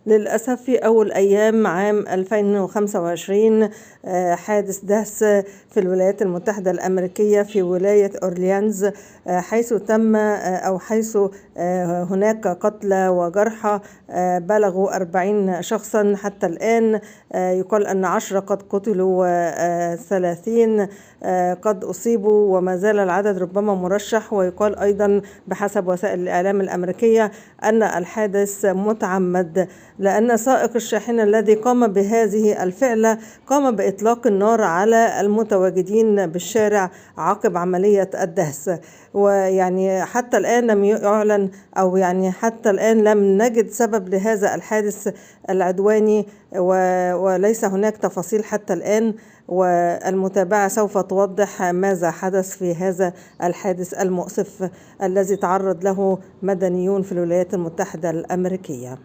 للأسف في أول أيام عام 2025 حادث دهس في الولايات المتحدة الأمريكية في ولاية أورليانز، حيث تم أو حيث هناك قتلى وجرحى بلغوا 40 شخصا حتى الآن. يقال أن 10 قد قتلوا و30 قد أصيبوا، وما زال العدد ربما مرشح. ويقال أيضا بحسب وسائل الإعلام الأمريكية أن الحادث متعمد، لأن سائق الشاحنة الذي قام بهذه الفعلة قام بإطلاق النار على المتواجدين بالشارع عقب عملية الدهس. ويعني حتى الآن لم يعلن أو يعني حتى الآن لم نجد سبب لهذا الحادث العدواني، وليس هناك تفاصيل حتى الآن، والمتابعة سوف توضح ماذا حدث في هذا الحادث المؤسف الذي تعرض له مدنيون في الولايات المتحدة الأمريكية.